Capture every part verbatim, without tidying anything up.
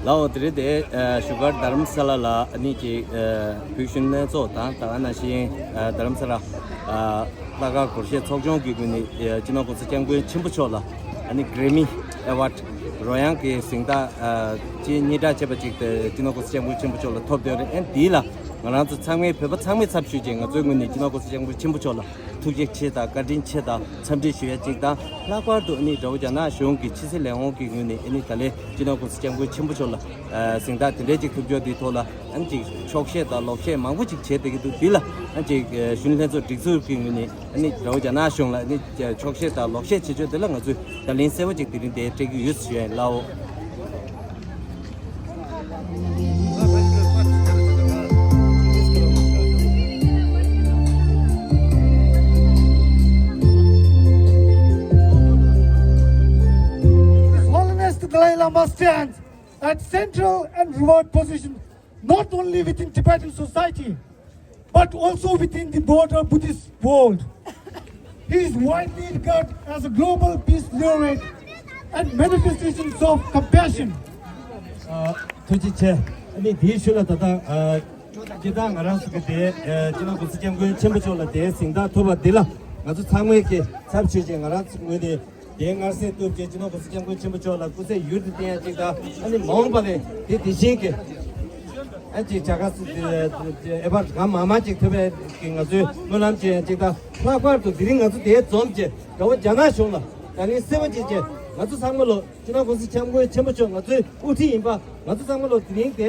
ལའོ། དེ་རིང་དེ་བཞུགས་སྒར་རྡ་རམ་ས་ལ་ལ་ཨ་ནི་ཅིག་བོད་གཞོན་ལྷན་ཚོགས་དང་ད་ག་ནང་བཞིན་རྡ་རམ་ས་ལ་ལྷག་དཀར་སྒོར་གཞས་ཚོགས་ཆུང་གི་ངོས་ནས་སྤྱི་ནོར་༸གོང་ས་༸སྐྱབས་མགོན་ཆེན་པོ་མཆོག་ལ་ཨ་ནི་གྷི་རེ་མི་ཨེ་ཝཱཌ་རོལ་དབྱངས་ཀྱི་གཟེངས་རྟགས་ཅིག་སྙན་གྲགས་ཆེ་བ་ཅིག་སྤྱི་ནོར་༸གོང་ས་༸སྐྱབས་མགོན་ཆེན་པོ་མཆོག་ལ་ཐོབ་བསྡད་ཡོད་རེད། ཨ་ནི་དེ་ལ་ང་རང་ཚོ་ཚང་མས་བོད་པ་ཚང་མས་ཚབ་ཞུས་བྱས་ང་ཚོའི་ངོས་ནས་སྤྱི་ནོར་༸གོང་ས་༸སྐྱབས་མགོན་ཆེན་པོ་མཆོག་ལ་ཐུགས་རྗེ་ཆེ་དང་བཀའ་དྲིན་ཆེ་དང་འཚམས་འདྲི་ཞུ་ཡ་གཅིག་དང་། ལྷག་པར་དུ་ཨ་ནི་དགྲ་བོ་རྒྱ་ནག་གཞུང་གི་ཕྱི་སྲིད་ལས་ཁུངས་ཀྱི་ངོས་ནས་ཨ་ནི་ད་ལན་སྤྱི་ནོར་༸གོང་ས་༸སྐྱབས་མགོན་ཆེན་པོ་མཆོག་ལ་གཟེངས་རྟགས་དེ་འདྲའི་ཅིག་ཐོབ་ཆོག་དེའི་ཐོག་ལ་ཨ་ནི་ཅིག་ཆོག་ཤེས་དང་ལོག་ཤེས་མང་པོ་ཅིག་བྱས་བསྡད་ཀྱི་འདུག་དེ་ལ་ཨ་ནི་ཅིག་གཞོན་ནུ་ལྷན་ཚོགས་སྒྲིག་འཛུགས་ཀྱི་ངོས་ནས་ཨ་ནི་དགྲ་བོ་རྒྱ་ནག་གཞུང་ལ་ཨ་ནི་ཆོག་ཤེས་དང་ལོག་ཤེས་བྱེད་ཆོག་དེ་ལ་ང་ཚོས་ད་ལན་གསལ་པོ་ཅིག་དེ་རིང་དེ་སྤྲད་ཀྱི་ཡོད་ཞུ་ཡ་ཡིན། ལའོ། His Holiness the Dalai Lama stands at central and revered position not only within Tibetan society but also within the broader Buddhist world. He is widely regarded as a global peace laureate and manifestations of compassion. ཨ། ཐུགས་རྗེ་ཆེ། ཨ་ནི་དེའི་ཤུལ་ལ་ད་ལྟ་ཨ། སྤྱིར་བཏང་ང་རང་ཚོ་གི་དེ་ཨ། སྤྱི་ནོར་༸གོང་ས་༸སྐྱབས་མགོན་ཆེན་པོ་མཆོག་ལ་དེའི་གཟེངས་རྟགས་ཐོབ་པ་འདི་ལ་ང་ཚོ་ཚང་མས་ཀྱི་ཚབ་ཞུས་བྱས་ང་རང་ཚོ་ངོས་ནས་དེའི་མངའ་གསལ་བཏུབ་བྱས་སྤྱི་ནོར་༸གོང་ས་༸སྐྱབས་མགོན་ཆེན་པོ་མཆོག་ལ་སྐུ་ཚེ་ཡུན་དུ་བརྟན་ཡ་གཅིག་དང་། ཨ་ནི་མ་འོངས་པ་ལ་དེ་དེ་བཞིན་གྱི་ཨ་ཅིག་བྱ་དགའ་ཨེ་བར་གང་མང་མང་ཅིག་ཐོབ་པའི་གི་ང་ཚོའི་སྨོན་ལམ་བྱེད་ཡ་གཅིག་དང་། ལྷག་པར་དུ་དེ་རིང་ང་ཚོ་དེ་འཛོམས་བྱས་དགྲ་བོ་རྒྱ་ནག་གཞུང་ལ་ད་ལན་གསལ་པོ་བྱེད་བྱས་ང་ཚོ་ཚང་མ་ལོ་སྤྱི་ནོར་༸གོང་ས་༸སྐྱབས་མགོན་ཆེན་པོ་མཆོག་ང་ཚོའི་དབུ་ཁྲིད་ཡིན་པ། ང་ཚོ་ཚང་མ་ལོ་དེ་རིང་དེ་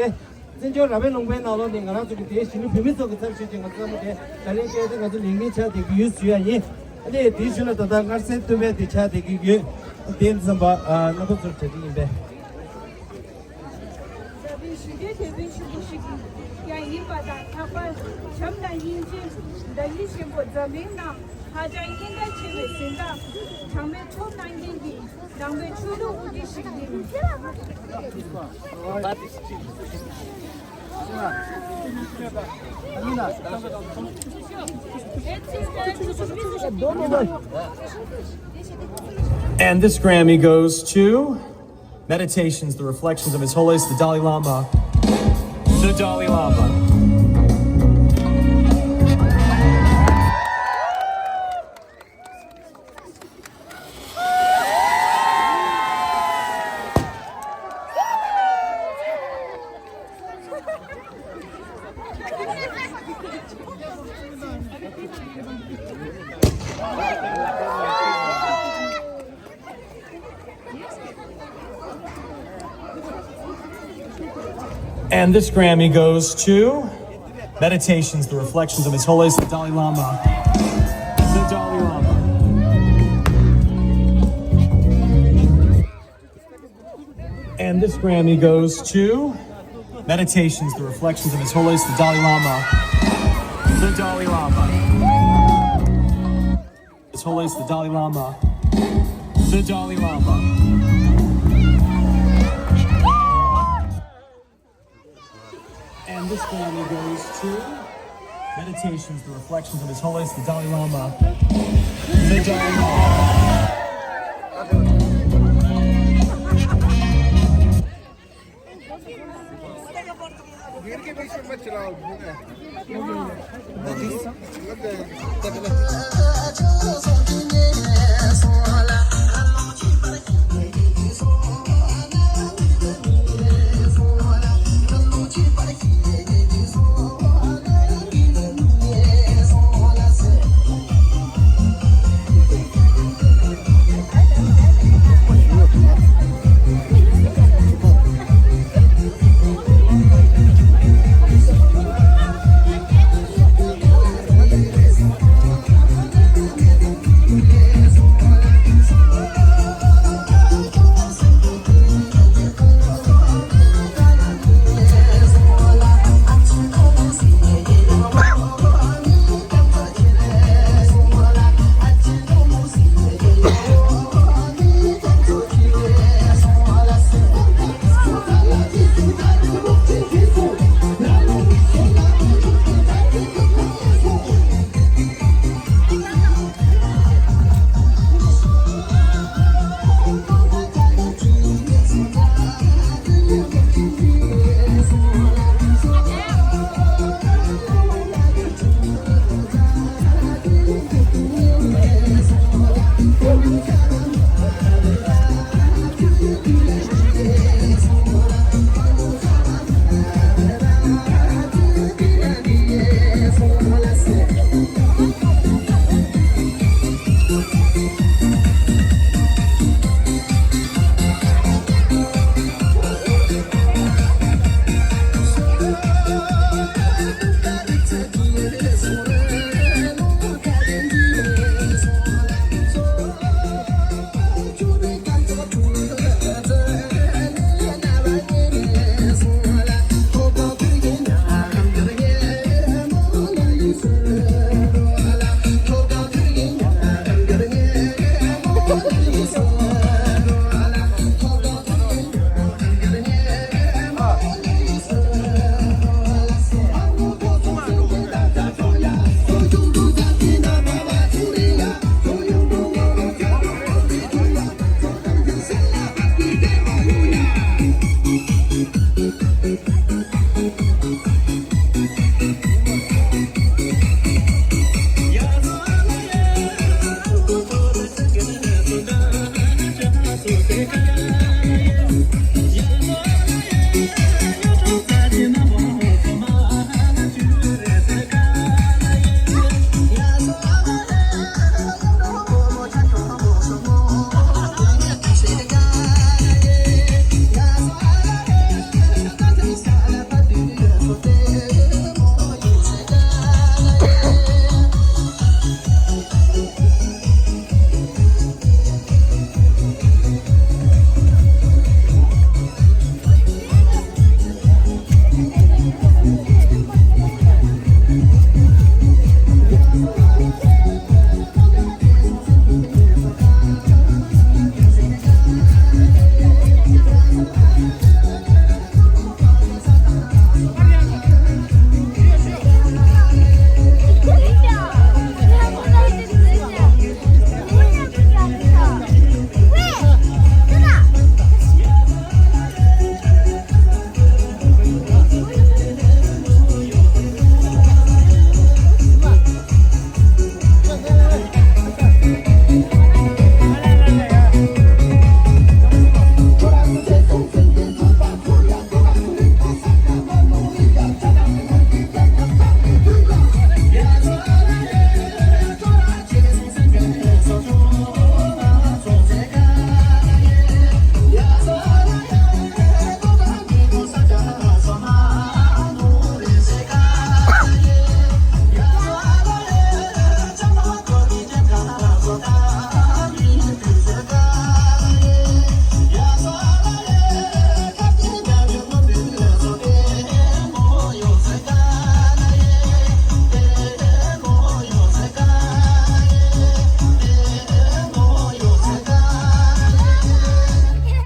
བཙན་བྱོལ་ར་བའི་ལུང་པའི་ནང་ལོགས་ནས་ང་རང་ཚོ་གི་དེའི་གཞིས་ལུས་བོད་མི་ཚོ་གི་ཚབ་ཞུས་ཏེ་ང་ཚོ་ཚང་མ་དེ་ད་ལན་བསྐྱལ་ཏེ་ང་ཚོ་ལས་འགན་ཆགས་བསྡད་ཀྱི་ཡོད་ཞུ་ཡ་ཡིན། ཨ་ནི་དེའི་ཤུལ་ལ་ད་ལྟ་མངའ་གསལ་བཏོན་པའི་དེ་ཆགས་བསྡད་ཀྱི་ཡོད། དེ་ཙམ་པ་རྣམ་པ་ཚོར་གྲ་སྒྲིག་ཡིན་པས། འཛམ་བུའི་ཞི་བདེའི་དེད་དཔོན་ཆེན་པོ་ཞིག་ཀྱང་ཡིན་པ་དང་། ལྷག་པར་བྱམས་དང་སྙིང་རྗེ་བདག་ཉིད་ཆེན་པོ་འཛམ་གླིང་ནང་ཧ་ཅང་སྙིང་ག་ཆེ་བའི་གཟེངས་རྟགས་གྲངས་མེད་ཐོབ་གནང་མཁན་གྱི་ནང་པའི་ཆོས་ལུགས་དབུ་ཁྲིད་ཞིག་ཡིན། And this Grammy goes to Meditations, the Reflections of His Holiness the Dalai Lama. The Dalai Lama. And this Grammy goes to Meditations, the Reflections of His Holiness the Dalai Lama. The Dalai Lama. And this Grammy goes to Meditations, the Reflections of His Holiness the Dalai Lama. The Dalai Lama. His Holiness the Dalai Lama. The Dalai Lama. And this Grammy goes to Meditations, the Reflections of His Holiness the Dalai Lama. The Dalai Lama.